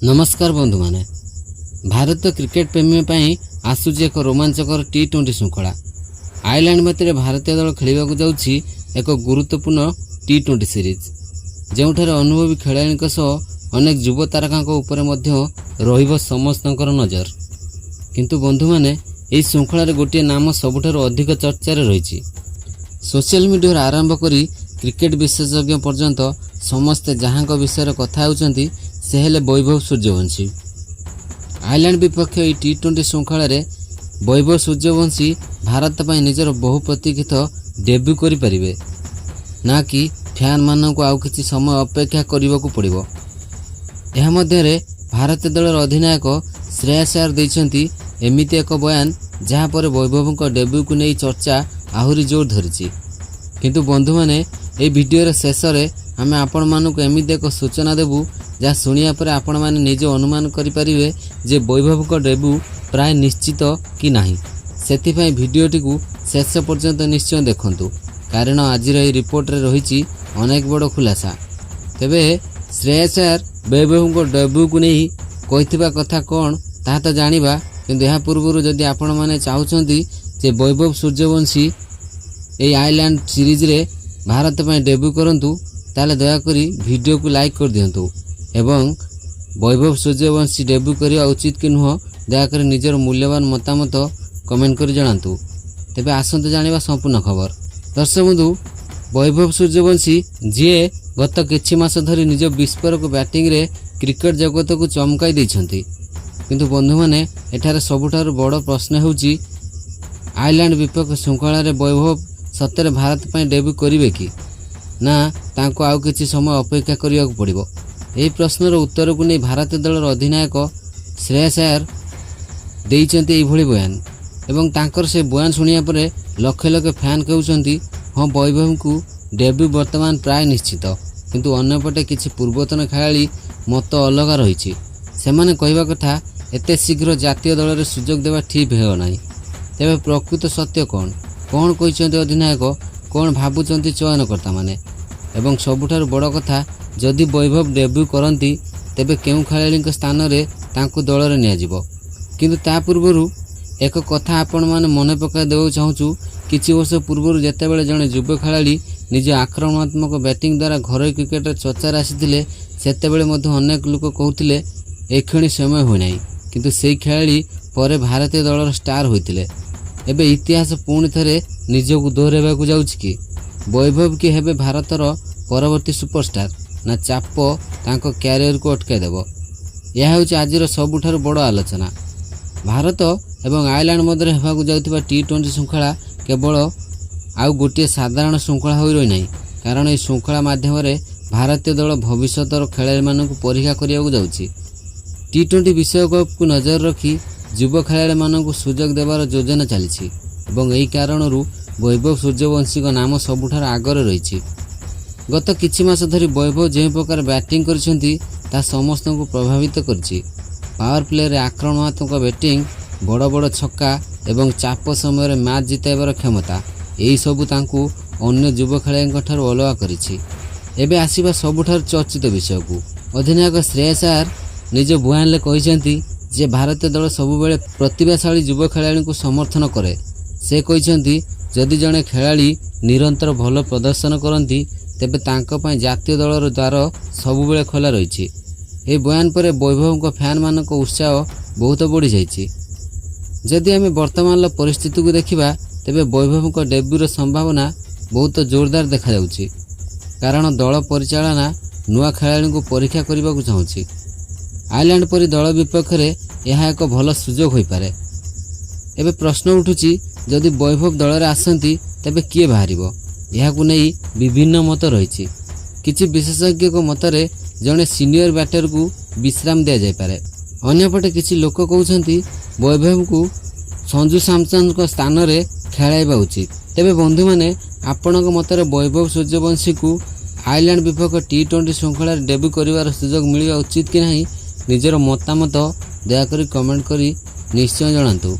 ନମସ୍କାର ବନ୍ଧୁମାନେ। ଭାରତୀୟ କ୍ରିକେଟ ପ୍ରେମୀଙ୍କ ପାଇଁ ଆସୁଛି ଏକ ରୋମାଞ୍ଚକର ଟି-20 ଶୃଙ୍ଖଳା। ଆୟର୍ଲାଣ୍ଡ ମାଟିରେ ଭାରତୀୟ ଦଳ ଖେଳିବାକୁ ଯାଉଛି ଏକ ଗୁରୁତ୍ୱପୂର୍ଣ୍ଣ ଟି-20 ସିରିଜ୍, ଯେଉଁଠାରେ ଅନୁଭବୀ ଖେଳାଳିଙ୍କ ସହ ଅନେକ ଯୁବ ତାରକାଙ୍କ ଉପରେ ମଧ୍ୟ ରହିବ ସମସ୍ତଙ୍କର ନଜର। କିନ୍ତୁ ବନ୍ଧୁମାନେ, ଏହି ଶୃଙ୍ଖଳାରେ ଗୋଟିଏ ନାମ ସବୁଠାରୁ ଅଧିକ ଚର୍ଚ୍ଚାରେ ରହିଛି। ସୋସିଆଲ ମିଡ଼ିଆରୁ ଆରମ୍ଭ କରି କ୍ରିକେଟ ବିଶେଷଜ୍ଞ ପର୍ଯ୍ୟନ୍ତ ସମସ୍ତେ ଯାହାଙ୍କ ବିଷୟରେ କଥା ହେଉଛନ୍ତି, ସେ ହେଲେ ବୈଭବ ସୂର୍ଯ୍ୟବଂଶୀ। ଆୟର୍ଲାଣ୍ଡ ବିପକ୍ଷ ଏହି ଟି-20 ଶୃଙ୍ଖଳାରେ ବୈଭବ ସୂର୍ଯ୍ୟବଂଶୀ ଭାରତ ପାଇଁ ନିଜର ବହୁ ପ୍ରତୀକ୍ଷିତ ଡେବ୍ୟୁ କରିପାରିବେ ନା କି ଫ୍ୟାନ୍ମାନଙ୍କୁ ଆଉ କିଛି ସମୟ ଅପେକ୍ଷା କରିବାକୁ ପଡ଼ିବ? ଏହା ମଧ୍ୟରେ ଭାରତୀୟ ଦଳର ଅଧିନାୟକ ଶ୍ରେୟସ ଆୟର ଦେଇଛନ୍ତି ଏମିତି ଏକ ବୟାନ, ଯାହା ପରେ ବୈଭବଙ୍କ ଡେବ୍ୟୁକୁ ନେଇ ଚର୍ଚ୍ଚା ଆହୁରି ଜୋର ଧରିଛି। କିନ୍ତୁ ବନ୍ଧୁମାନେ, ଏହି ଭିଡ଼ିଓର ଶେଷରେ ଆମେ ଆପଣମାନଙ୍କୁ ଏମିତି ଏକ ସୂଚନା ଦେବୁ, ଯାହା ଶୁଣିବା ପରେ ଆପଣମାନେ ନିଜେ ଅନୁମାନ କରିପାରିବେ ଯେ ବୈଭବଙ୍କ ଡେବ୍ୟୁ ପ୍ରାୟ ନିଶ୍ଚିତ କି ନାହିଁ। ସେଥିପାଇଁ ଭିଡ଼ିଓଟିକୁ ଶେଷ ପର୍ଯ୍ୟନ୍ତ ନିଶ୍ଚୟ ଦେଖନ୍ତୁ, କାରଣ ଆଜିର ଏହି ରିପୋର୍ଟରେ ରହିଛି ଅନେକ ବଡ଼ ଖୁଲାସା। ତେବେ ଶ୍ରେୟସ ଆୟର ବୈଭବଙ୍କ ଡେବ୍ୟୁକୁ ନେଇ କହିଥିବା କଥା କ'ଣ, ତାହା ତ ଜାଣିବା, କିନ୍ତୁ ଏହା ପୂର୍ବରୁ ଯଦି ଆପଣମାନେ ଚାହୁଁଛନ୍ତି ଯେ ବୈଭବ ସୂର୍ଯ୍ୟବଂଶୀ ଏହି ଆୟର୍ଲାଣ୍ଡ ସିରିଜରେ ଭାରତ ପାଇଁ ଡେବ୍ୟୁ କରନ୍ତୁ, ତାହେଲେ ଦୟାକରି ଭିଡ଼ିଓକୁ ଲାଇକ୍ କରିଦିଅନ୍ତୁ ଏବଂ ବୈଭବ ସୂର୍ଯ୍ୟବଂଶୀ ଡେବ୍ୟୁ କରିବା ଉଚିତ କି ନୁହଁ, ଦୟାକରି ନିଜର ମୂଲ୍ୟବାନ ମତାମତ କମେଣ୍ଟ କରି ଜଣାନ୍ତୁ। ତେବେ ଆସନ୍ତୁ ଜାଣିବା ସମ୍ପୂର୍ଣ୍ଣ ଖବର। ଦର୍ଶକ ବନ୍ଧୁ, ବୈଭବ ସୂର୍ଯ୍ୟବଂଶୀ, ଯିଏ ଗତ କିଛି ମାସ ଧରି ନିଜ ବିସ୍ଫୋରକ ବ୍ୟାଟିଂରେ କ୍ରିକେଟ ଜଗତକୁ ଚମକାଇ ଦେଇଛନ୍ତି। କିନ୍ତୁ ବନ୍ଧୁମାନେ, ଏଠାରେ ସବୁଠାରୁ ବଡ଼ ପ୍ରଶ୍ନ ହେଉଛି, ଆୟର୍ଲାଣ୍ଡ ବିପକ୍ଷ ଶୃଙ୍ଖଳାରେ ବୈଭବ ସତରେ ଭାରତ ପାଇଁ ଡେବ୍ୟୁ କରିବେ କି ନା ତାଙ୍କୁ ଆଉ କିଛି ସମୟ ଅପେକ୍ଷା କରିବାକୁ ପଡ଼ିବ? ଏହି ପ୍ରଶ୍ନର ଉତ୍ତରକୁ ନେଇ ଭାରତୀୟ ଦଳର ଅଧିନାୟକ ଶ୍ରେୟସ ଆୟର ଦେଇଛନ୍ତି ଏଇଭଳି ବୟାନ ଏବଂ ତାଙ୍କର ସେ ବୟାନ ଶୁଣିବା ପରେ ଲକ୍ଷ ଲକ୍ଷ ଫ୍ୟାନ୍ କହୁଛନ୍ତି, ହଁ, ବୈଭବଙ୍କୁ ଡେବ୍ୟୁ ବର୍ତ୍ତମାନ ପ୍ରାୟ ନିଶ୍ଚିତ। କିନ୍ତୁ ଅନ୍ୟପଟେ କିଛି ପୂର୍ବତନ ଖେଳାଳି ମତ ଅଲଗା ରହିଛି। ସେମାନେ କହିବା କଥା, ଏତେ ଶୀଘ୍ର ଜାତୀୟ ଦଳରେ ସୁଯୋଗ ଦେବା ଠିକ୍ ହେବ ନାହିଁ। ତେବେ ପ୍ରକୃତ ସତ୍ୟ କ'ଣ? କ'ଣ କହିଛନ୍ତି ଅଧିନାୟକ? କ'ଣ ଭାବୁଛନ୍ତି ଚୟନକର୍ତ୍ତାମାନେ? ଏବଂ ସବୁଠାରୁ ବଡ଼ କଥା, ଯଦି ବୈଭବ ଡେବ୍ୟୁ କରନ୍ତି, ତେବେ କେଉଁ ଖେଳାଳିଙ୍କ ସ୍ଥାନରେ ତାଙ୍କୁ ଦଳରେ ନିଆଯିବ? କିନ୍ତୁ ତା ପୂର୍ବରୁ ଏକ କଥା ଆପଣମାନେ ମନେ ପକାଇ ଦେବାକୁ ଚାହୁଁଛୁ। କିଛି ବର୍ଷ ପୂର୍ବରୁ ଯେତେବେଳେ ଜଣେ ଯୁବ ଖେଳାଳି ନିଜ ଆକ୍ରମଣାତ୍ମକ ବ୍ୟାଟିଂ ଦ୍ୱାରା ଘରୋଇ କ୍ରିକେଟରେ ଚର୍ଚ୍ଚାରେ ଆସିଥିଲେ, ସେତେବେଳେ ମଧ୍ୟ ଅନେକ ଲୋକ କହୁଥିଲେ, ଏକ୍ଷଣି ସମୟ ହୋଇନାହିଁ। କିନ୍ତୁ ସେହି ଖେଳାଳି ପରେ ଭାରତୀୟ ଦଳର ଷ୍ଟାର ହୋଇଥିଲେ। ଏବେ ଇତିହାସ ପୁଣି ଥରେ ନିଜକୁ ଦୋହରାଇବାକୁ ଯାଉଛି କି? ବୈଭବ କି ହେବେ ଭାରତର ପରବର୍ତ୍ତୀ ସୁପରଷ୍ଟାର, ନା ଚାପ ତାଙ୍କ କ୍ୟାରିୟରକୁ ଅଟକାଇ ଦେବ? ଏହା ହେଉଛି ଆଜିର ସବୁଠାରୁ ବଡ଼ ଆଲୋଚନା। ଭାରତ ଏବଂ ଆୟର୍ଲାଣ୍ଡ ମଧ୍ୟରେ ହେବାକୁ ଯାଉଥିବା ଟି-20 ଶୃଙ୍ଖଳା କେବଳ ଆଉ ଗୋଟିଏ ସାଧାରଣ ଶୃଙ୍ଖଳା ହୋଇ ରହିନାହିଁ, କାରଣ ଏହି ଶୃଙ୍ଖଳା ମାଧ୍ୟମରେ ଭାରତୀୟ ଦଳ ଭବିଷ୍ୟତର ଖେଳାଳିମାନଙ୍କୁ ପରୀକ୍ଷା କରିବାକୁ ଯାଉଛି। ଟି-20 ବିଶ୍ୱକପକୁ ନଜର ରଖି ଯୁବ ଖେଳାଳିମାନଙ୍କୁ ସୁଯୋଗ ଦେବାର ଯୋଜନା ଚାଲିଛି ଏବଂ ଏହି କାରଣରୁ ବୈଭବ ସୂର୍ଯ୍ୟବଂଶୀଙ୍କ ନାମ ସବୁଠାରୁ ଆଗରେ ରହିଛି। ଗତ କିଛି ମାସ ଧରି ବୈଭବ ଯେଉଁ ପ୍ରକାର ବ୍ୟାଟିଂ କରିଛନ୍ତି, ତାହା ସମସ୍ତଙ୍କୁ ପ୍ରଭାବିତ କରିଛି। ପାୱାର ପ୍ଲେରେ ଆକ୍ରମଣାତ୍ମକ ବ୍ୟାଟିଂ, ବଡ଼ ବଡ଼ ଛକା ଏବଂ ଚାପ ସମୟରେ ମ୍ୟାଚ୍ ଜିତାଇବାର କ୍ଷମତା, ଏହିସବୁ ତାଙ୍କୁ ଅନ୍ୟ ଯୁବ ଖେଳାଳିଙ୍କ ଠାରୁ ଅଲଗା କରିଛି। ଏବେ ଆସିବା ସବୁଠାରୁ ଚର୍ଚ୍ଚିତ ବିଷୟକୁ। ଅଧିନାୟକ ଶ୍ରେୟସ ଆୟର ନିଜ ବୟାନରେ କହିଛନ୍ତି ଯେ ଭାରତୀୟ ଦଳ ସବୁବେଳେ ପ୍ରତିଭାଶାଳୀ ଯୁବ ଖେଳାଳିଙ୍କୁ ସମର୍ଥନ କରେ। ସେ କହିଛନ୍ତି, ଯଦି ଜଣେ ଖେଳାଳି ନିରନ୍ତର ଭଲ ପ୍ରଦର୍ଶନ କରନ୍ତି, ତେବେ ତାଙ୍କ ପାଇଁ ଜାତୀୟ ଦଳର ଦ୍ୱାର ସବୁବେଳେ ଖୋଲା ରହିଛି। ଏହି ବୟାନ ପରେ ବୈଭବଙ୍କ ଫ୍ୟାନ୍ମାନଙ୍କ ଉତ୍ସାହ ବହୁତ ବଢ଼ିଯାଇଛି। ଯଦି ଆମେ ବର୍ତ୍ତମାନର ପରିସ୍ଥିତିକୁ ଦେଖିବା, ତେବେ ବୈଭବଙ୍କ ଡେବ୍ୟୁର ସମ୍ଭାବନା ବହୁତ ଜୋରଦାର ଦେଖାଯାଉଛି, କାରଣ ଦଳ ପରିଚାଳନା ନୂଆ ଖେଳାଳିଙ୍କୁ ପରୀକ୍ଷା କରିବାକୁ ଚାହୁଁଛି। ଆୟର୍ଲାଣ୍ଡ ପରି ଦଳ ବିପକ୍ଷରେ ଏହା ଏକ ଭଲ ସୁଯୋଗ ହୋଇପାରେ। ଏବେ ପ୍ରଶ୍ନ ଉଠୁଛି, ଯଦି ବୈଭବ ଦଳରେ ଆସନ୍ତି, ତେବେ କିଏ ବାହାରିବ? ଏହାକୁ ନେଇ ବିଭିନ୍ନ ମତ ରହିଛି। କିଛି ବିଶେଷଜ୍ଞଙ୍କ ମତରେ ଜଣେ ସିନିୟର ବ୍ୟାଟରକୁ ବିଶ୍ରାମ ଦିଆଯାଇପାରେ। ଅନ୍ୟପଟେ କିଛି ଲୋକ କହୁଛନ୍ତି, ବୈଭବଙ୍କୁ ସଞ୍ଜୁ ସାମସନଙ୍କ ସ୍ଥାନରେ ଖେଳାଇବା ଉଚିତ। ତେବେ ବନ୍ଧୁମାନେ, ଆପଣଙ୍କ ମତରେ ବୈଭବ ସୂର୍ଯ୍ୟବଂଶୀକୁ ଆୟର୍ଲାଣ୍ଡ ବିପକ୍ଷ ଟି-20 ଶୃଙ୍ଖଳାରେ ଡେବ୍ୟୁ କରିବାର ସୁଯୋଗ ମିଳିବା ଉଚିତ କି ନାହିଁ, ନିଜର ମତାମତ ଦୟାକରି କମେଣ୍ଟ କରି ନିଶ୍ଚୟ ଜଣାନ୍ତୁ।